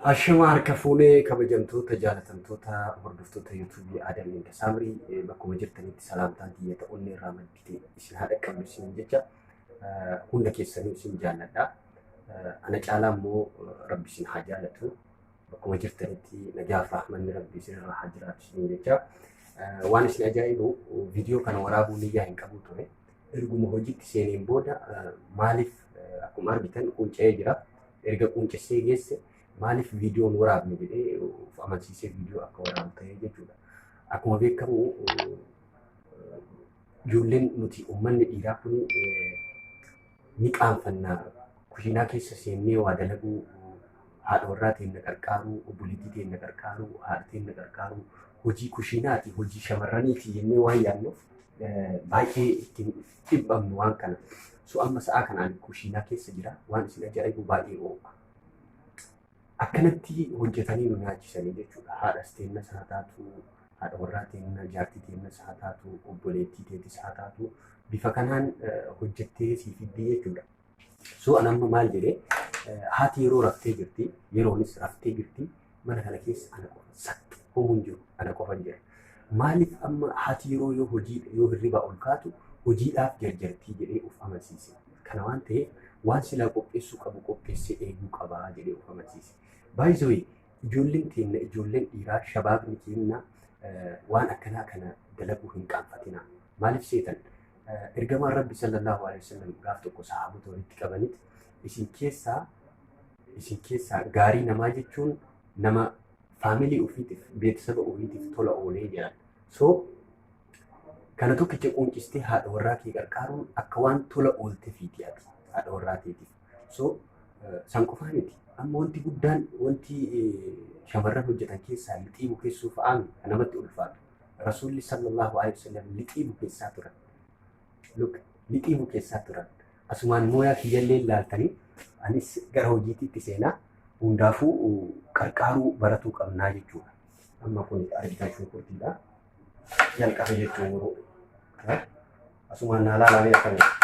Ashama harka fuunee, kabajamtoota, jaalatamtoota hordoftoota yuutuubii Adam Inda Saamrii, bakkuma jirtanitti salaamtaan xiyya ta'uun irraa maddite isin haa dhaqqabnu isin jecha. Hunda keessanuu isin jaalladha. Ana caalaa immoo Rabbi isin haa jaalatu. Bakkuma jirtanitti nagaaf rahmanni Rabbi isin irra haa jiraatu isin jecha. Waan isin ajaa'ibu, viidiyoo kana waraabuu niyyaa hin qabu ture. Erguma hojiitti seeneen booda maaliif, akkuma argitan qunca'ee jira. Erga quncessee geesse maaliif viidiyoon waraabne jedhee of amansiisee viidiyoo akka waraabu ta'ee jechuudha. Akkuma beekamu, ijoolleen nuti uummanni dhiiraa kun ni qaanfanna. Kushiinaa keessa seennee waa dalaguu, haadha warraa teenya qarqaaruu, obboleettii teenya qarqaaruu, haadha teenya qarqaaruu, hojii kushiinaati, hojii shamarraniiti jennee waan yaadnuuf baay'ee ittiin dhibbamnu waan kana. So amma sa'aa kanaan kushiinaa keessa jira. Waan isin ajaa'ibu, baay'ee ho'a. Akkanatti hojjetanii nu nyaachisanii jechuudha. Haadhas teennas haa taatu, haadha warraa teenna, jaartii teennas haa taatu, obboleettii teetis haa taatu, bifa kanaan hojjettee sii fiddii jechuudha. So an amma maal jedhee, haati yeroo raftee jirti, yeroonis raftee jirti, mana kana keessa ana qofa sakki homuun jiru, ana qofa jira. Maaliif amma haati yeroo yoo hojii yoo hirribaa ol kaatu hojiidhaaf jarjartii jedhee of amansiise. Kana waan ta'eef waan silaa qopheessuu qabu qopheessee eeguu qabaa jedhee of amansiise. By the way, ijoolleen keenya, ijoolleen dhiiraa, shabaabni keenya waan akkanaa kana dalaguu hin qaanfatina. Maaliif seetan? Ergamaan Rabbi sallallahu alaihi wasallam gaaf tokko sahaabota walitti qabanitti, isin keessaa gaarii namaa jechuun nama faamilii ofiitiif, beeksisa ofiitiif tola oolee jedhan. So kana tokkicha quncistee haadha warraa kee qarqaaruun akka waan tola oolteefiiti ati haadha warraa keetiif. So san qofaa miti. Amma wanti guddaan, wanti shamarran hojjetan keessaa lixii bukeessuu fa'aa kan namatti ulfaatu. Rasuulli sallallahu alaihi wasallam lixii bukeessaa turan. Look, lixii bukeessaa turan. Asumaan mooyaa kiyyallee ilaaltanii anis gara hojiitti seenaa, hundaafuu qarqaaruu baratuu qabnaa jechuudha. Amma kun argitan shunkurtiidha. Jalqabe jechuun yeroo. Asumaan naa laalamee akkamii.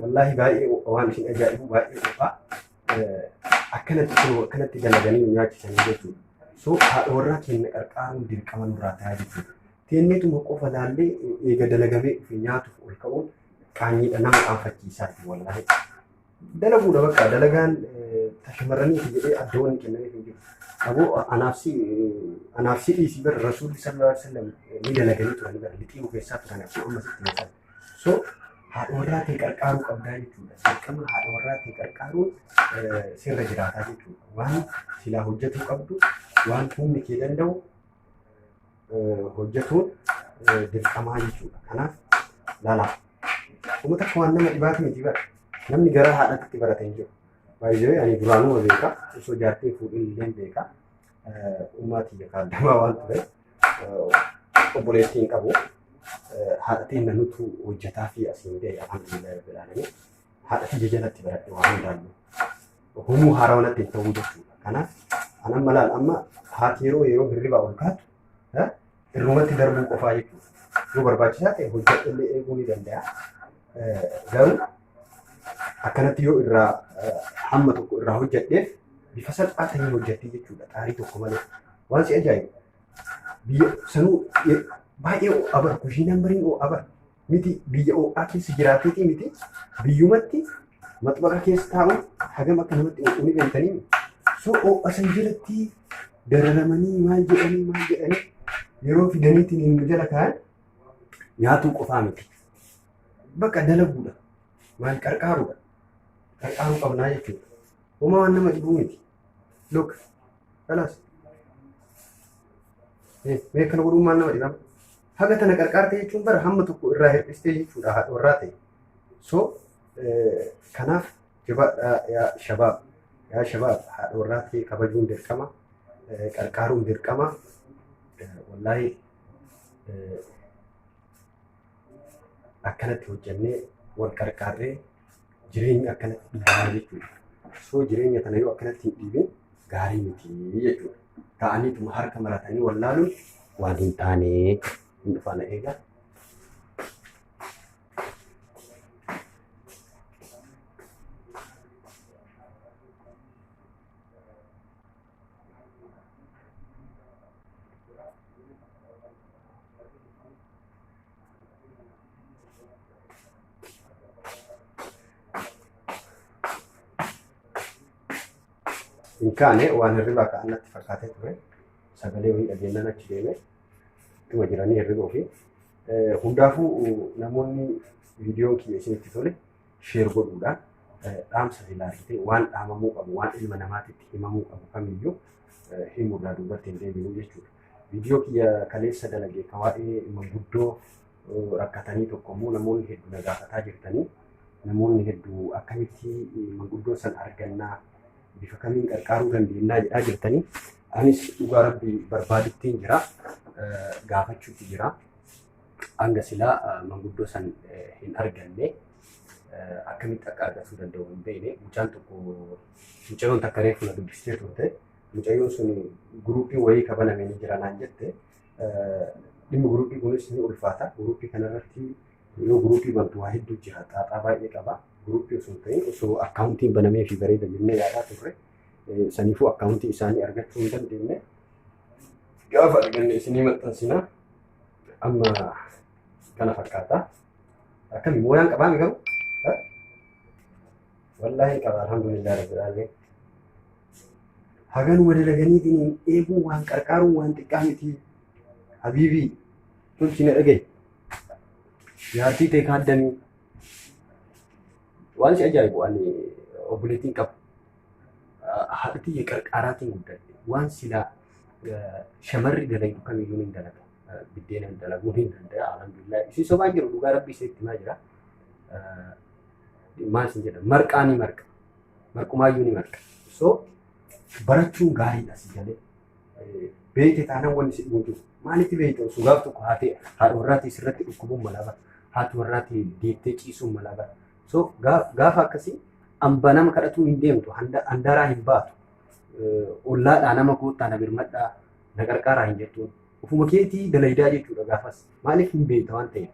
Wallaahi baay'ee waan isin ajaa'ibu, baay'ee qophaa akkanatti kun akkanatti dalaganii nu nyaachisanii jechuudha. So haadha warraa keenya qarqaaruun dirqama nurraa ta'a jechuudha. Teenneetuma qofa laallee eega dalagamee dhufe nyaatuuf ol ka'uun qaanyiidha, nama qaanfachiisaati wallaahi. Dalaguudha bakka, dalagaan shamarraniiti jedhee adda wanni kennameef hin jiru. Aboo, anaaf si dhiisii bara Rasuulli sallallahu alaihi wasallam ni dalaganii turan bara, lixii bukeessaa turan akkuma amma sitti himan. So haadha warraa ta'e qarqaaruu qabdaa jechuudha. Dirqama haadha warraa ta'e qarqaaruun sirra jiraataa jechuudha. Waan silaa hojjetuu qabdu, waan humni kee danda'u hojjetuun dirqamaa jechuudha. Kanaaf laalaa. Uummata akka waan nama dhibaatu miti bara. Namni garaa haadhatti barate hin jiru. Baay'ee ani duraanuma beeka. Osoo jaartiin fuudhin illee beeka. Ummaa tiyya kaaddamaa waan ture. Obboleettii hin qabu. Haadha teenya nutu hojjetaa fi asiin ga'e, alhamdulillah rabbil alamin. Haadha tiyya jalatti baradhe waan hundaayyuu. Humuu haarawaa natti hin ta'uu jechuudha. Kanaaf an amma laal, amma haati yeroo yeroo hirribaa ol kaatu irrumatti darbuu qofaa jechuudha. Yoo barbaachisaa ta'e hojjedhe illee eeguu ni danda'a. Garuu akkanatti yoo irraa hamma tokko irraa hojjedheef bifa salphaa ta'een hojjetti jechuudha. Xaarii tokko malee. Waan si ajaa'ibu, biyya sanuu baay'ee ho'a bara, kushiinaan bariin ho'a bara. Miti biyya ho'aa keessa jiraateetii miti, biyyumatti maxbaqa keessa taa'uun hagam akka namatti ho'u ni beektanii. So ho'a san jalatti dararamanii, maal jedhanii maal jedhanii, yeroo fidaniitiin hin jala kaa'an nyaatuu qofaa miti. Bakka dalaguudha. Maal qarqaaruudha. Qarqaaruu qabnaa jechuudha. Homaa waan nama dhibuu miti. Look, kalaas. Mee kana godhuun maal nama dhibama? Haga tana qarqaarte jechuun bara hamma tokko irraa hir'istee jechuudha haadha warraa ta'e. So kanaaf jabaadhaa yaa shabaab. Yaa shabaab, haadha warraa ta'e kabajuun dirqama. Qarqaaruun dirqama. Wallaahi akkanatti hojjennee wal qarqaarree Jireenyi akkanatti dhiibaa jechuudha. So jireenya kana yoo akkanatti hin dhiibin gaarii miti jechuudha. Ta'aniituma harka maratanii wallaaluun waan hin taane hin dhufaana eegaa. Hin kaane waan hirribaa ka'an natti fakkaatee ture. Sagalee wayii dhageenyaan achi deeme. Ittuma jiranii hirriba ofii. Hundaafuu namoonni viidiyoon kiyya isinitti tole share godhuudhaan dhaamsa silaa argite waan dhaamamuu qabu waan ilma namaatitti himamuu qabu kamiyyuu himuurraa duubatti hin deebinu jechuudha. Viidiyoo kiyya kaleessa dalage ka waa'ee manguddoo rakkatanii tokko immoo namoonni hedduu na gaafataa jirtanii namoonni hedduu akkamitti manguddoo san argannaa bifa kamiin qarqaaruu dandeenyaa jedhaa jirtanii anis dhugaa rabbi barbaaduttiin jira gaafachuutti jira. Hanga silaa manguddoo san hin arganne akkamitti akka argachuu danda'u hin beekne. Mucaan tokko mucayyoon takka reefu na dubbistee turte. Mucayyoon sun guruupii wayii kabaname ni jira naan jette. Dhimmi guruupii kunis ni ulfaata. Guruupii kanarratti yoo guruupii bantu waa hedduu jira. Xaaxaa baay'ee qaba. Guruupii osoo hin ta'in osoo akkaawuntiin banamee fi bareeda jennee yaadaa turre. Saniifuu akkaawuntii isaanii argachuu hin dandeenye. Gaafa arganne isinii maxxansina. Amma kana fakkaata. Akkami mooyaan qabaame garuu? Wallaahi qaba alhamdulillah rabbil alamin. Haganuma dalaganiitiin eeguun waan qarqaaruun waan xiqqaa miti. Habiibii tolchi na dhagaye. Jaartii ta'e kaaddamii. Waan si ajaa'ibu ani obboleettiin qabu. Haadha tiyya qarqaaraatiin guddadhe. Waan silaa shamarri dalagdu kamiyyuu ni dalaga. Biddeena dalaguu ni danda'a. Alhamdulillah. Isin sobaan jiru dhugaa rabbii isinitti himaa jira. Maal isin jedha marqaa ni marqa. Marqumaayyuu ni marqa. So barachuun gaariidha si galee. Beekte taanaan wanni si dhugu jiru. Maalitti beekte osoo gaaf tokko haatee haadha warraatii sirratti dhukkubuun malaa bara. Haati warraatii deettee ciisuun malaa bara. So gaafa akkasii amba nama kadhatuu hin deemtu handaaraa hin baatu. Ollaadhaa nama koottaa na birmadhaa na qarqaaraa hin jettuun. Ofuma keetii dalaydaa jechuudha gaafas. Maaliif hin beekta waan ta'eef.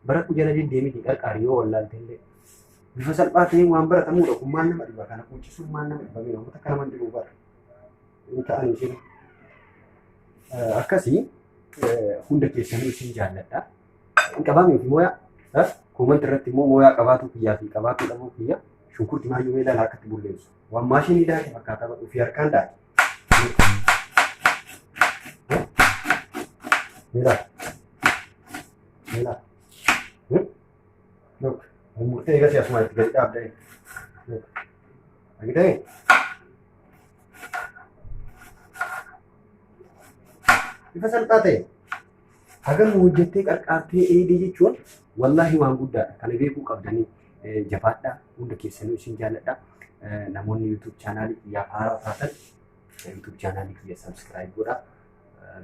Baradhu jala deddeemiti qarqaari yoo wallaalte illee. Bifa salphaa ta'een waan baratamuudha kun maal nama dhiba kana quuccisuun maal nama dhiba mee namoota kana man dhibuu bara. Hin ta'an isin. Akkasii hunda keessanuu isin jaalladha. Hin qabaamee fi mooyaa koomanta irratti immoo mooyaa qabaatuu kiyyaa fi qabaatuu dhabuu kiyya shunkurti maayyuu mee ilaalaa akkatti bulleessu. Waan maashinii daake fakkaata ofii harkaan daake. Mira. Mira. Look. Murtee eegas asuma itti gadi dhaabda. Look. Argitee? Bifa salphaa ta'e. Hagam hojjettee qarqaartee eegdee jechuun wallaahi waan guddaadha. Kana beekuu qabdanii jabaadhaa. Hunda keessanuu isin jaalladha. Namoonni YouTube chaanaalii kiyyaaf haaraa taatan YouTube chaanaalii kiyya subscribe godhaa.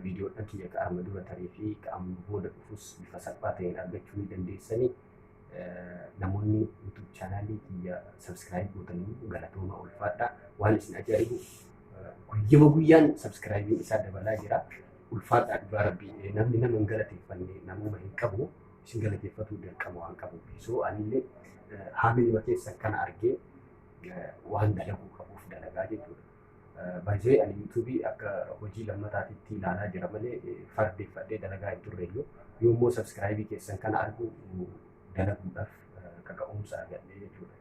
Viidiyoodhaan kiyya ka arma dura taree fi ka amma booda dhufus bifa salphaa ta'een argachuu ni dandeessanii. Namoonni YouTube chaanaalii kiyya subscribe gootanii galatooma ulfaadha. Waan isin ajaa'ibu guyyama guyyaan subscribe isaa dabalaa jira. Ulfaadhaa dhugaa rabbii namni nama hin galateeffanne namuma hin qabu isin galateeffatuu dirqama waan qabuuf. So anillee haamilima keessan kana argee waan dalaguu qabuuf dalagaa jechuudha. Baay'ee ani yuutuubii akka hojii lammataatitti ilaalaa jira malee fardeeffadhee dalagaa hin turreyyuu. Yoommoo sabskraayibii keessan kana argu dalaguudhaaf kaka'umsa argadhee jechuudha.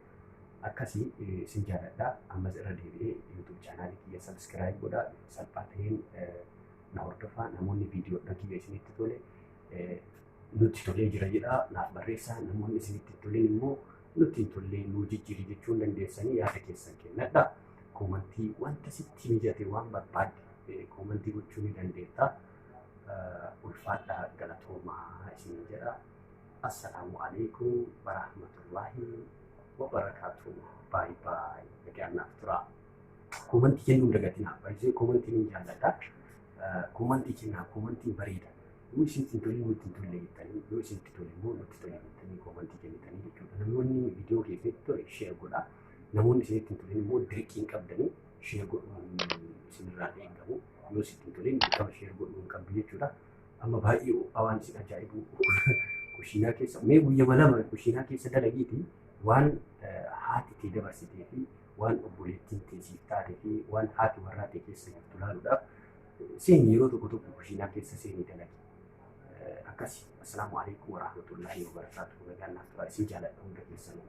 Akkasii isin jaalladha. Ammas irra deebi'ee YouTube chaanaalii kiyya sabskiraayib godhaa. Salphaa ta'een na hordofaa. Namoonni viidiyoodhaan kiyya isinitti tole nutti tolee jira jedhaa naaf barreessaa. Namoonni isinitti hin tolin immoo nutti hin tollee nuu jijjiiri jechuun dandeessanii yaada keessan kennadha. Koomantii wanta sitti mijate waan barbaadde koomantii gochuu ni dandeetta. Ulfaadhaa galatoomaa isin jedha. Assalaamu alaikum warahmatullahi wabarakaatuh. Baay baay. Nagaan naaf turaa. Koomantii kennuu hin dagatinaa. Baay'ee koomantii ni jaalladha. Koomantii kennaa. Koomantiin bareeda. Yoo isinitti hin tolin nutti hin tolle jettanii, yoo isinitti tole immoo nutti tole jettanii koomantii kennitanii jechuudha. Namoonni Viidiyoo keessatti tole share godhaa. Namoonni isinitti hin tolin immoo dirqii hin qabdanii share godhuun isinirraa eegamu. Yoo sitti hin tolin dirqama share godhuu hin qabdu jechuudha. Amma baay'ee ho'aa waan isin ajaa'ibu kushiinaa keessa mee guyyama lama kushiinaa keessa dalagiiti waan haati tee dabarsitee fi waan obboleettiin tee siif taate fi waan haati warraa tee keessa jirtu laaluudhaaf seeni yeroo tokko tokko kushiinaa keessa seenii dalagi. Akkasi. Assalaamu alaikum warahmatullahi wabarakatuh. Nagaan naaf turaa, isin jaaladha hunda keessanuu.